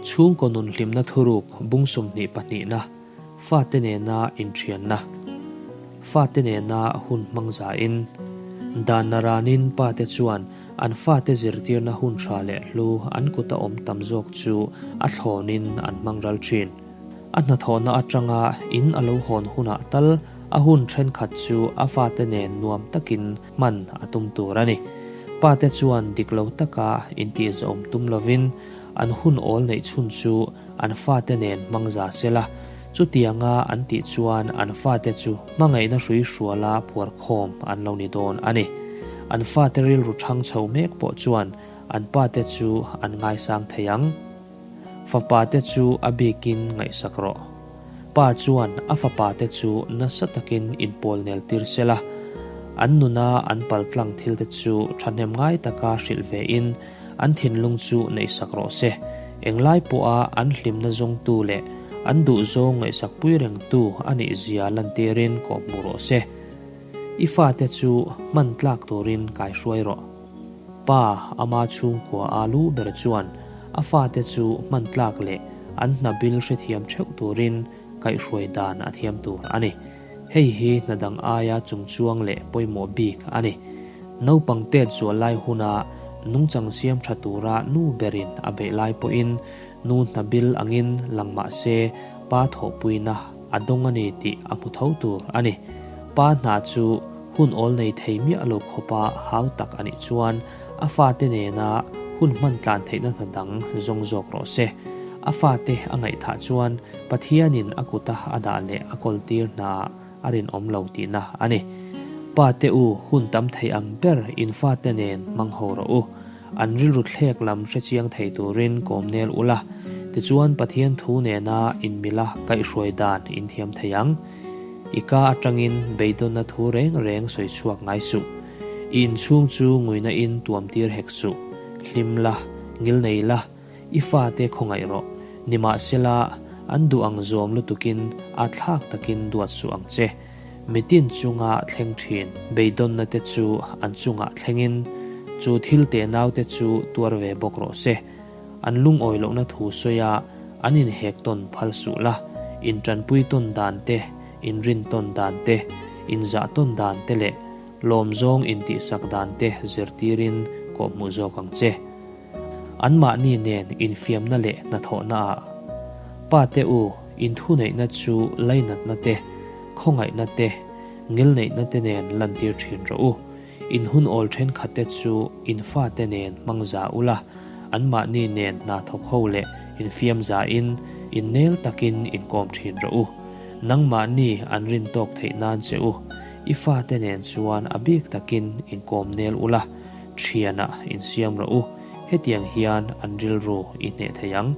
Chhungkaw nun hlimna thuruk bung 22na, Fate nena inthianna, Fate nena hun hmang zain, Dan naranin pate chuan an fate zirtirna hun tha leh hlu an kuta awm tam zawk chu a thlawnin an hmang ral thin. A hnathawhna atanga in a lo hawn hunah tal a hun thenkhat chu a fate nen nuam takin hman a tum tur a ni. Pate chuan dik lo taka intihzawm tum lovin an hun awl neih chhun chu an fate nen hmang za sela, chutianga an tih chuan an fate chu hmangaihna hrui hruala phuarkhawm an lo ni dawn a ni. An fate rilru thang chho mek pawh chuan an pate chu an ngaisang thei ang. Fapate chu a bikin ngaihsak rawh. Pa chuan a fapate chu nasa takin inpawl nel tir sela, an nuna an paltlang thilte chu thahnem ngai taka hrilh vein an thinlung chu neihsak rawh se. Englai pawha an hlimna zawngtu leh an duhzawng ngaihsakpui rengtu a nih zia lantirin kawhhmuh rawh se. I fate chu hman tlak turin kaihruai rawh. Pa, ama chhungkua a lu ber chuan a fate chu hman tlak leh an hna bil hrethiam theuh turin kaihhruai dan a thiam tur a ni. Hei hi hna dang aia chungchuang leh pawimawh bik a ni. Naupang tet zual lai huna nungchang siam tha tura nu berin a beih lai pawhin nu hna bil angin lang mah se pa thawhpuina a dawng a ni tih a hmu tho tur a ni. Pa hna chu hun awl nei thei miah lo khawpa hau tak a nih chuan a fate nena hun hman tlan theihna hna dang zawng zawk rawh se. A fate a ngaihthah chuan Pathianin a kuta a dah leh a kawltir hnaah a rinawm lo tihna a ni. Pa te u, hun tam thei ang ber in fate nen hmang ho rawh u. An rilru thlek lam hrechiang thei turin kawmnel ula, tichuan Pathian thu nena inmila kaihhruai dan in thiam thei ang. I ka atangin beidawnna thu reng reng sawi chhuak ngai suh. I inchhung chu nguina in tuam tir hek suh. Hlim la, ngil nei la, i fate khawngaih rawh. Nimahsela, an duh ang zawm lutukin a thlak takin duat suh ang che. Mitin chunga thleng thin beidawnna te chu an chungah thlengin chu thil tenaute chu tuar ve bawk rawh se. An lungawi lohna thu sawi a, an inhek tawn phal suh la, intanpui tawn dan te, inrin tawn dan te, inzah tawn dan te leh lawmzawng intihsak dan te zirtirin kawhhmuh zawk ang che. Anmahni nen infiamna leh hnathawhna ah Pa te u, inthuneihna chu lainatna te, khawngaihna te, ngilneihna te nen lantir thin rawh u. In hun awl thenkhatte chu in fate nen hmang za ula, anmahni nen hna thawk ho leh infiam zain innel takin inkawm thin rawh u. Nangmahni an rin tawk theih nan che u, i fate nen chuan a bik takin inkawm nel ula, thianah insiam rawh u, hetiang hian an rilru i hneh thei ang.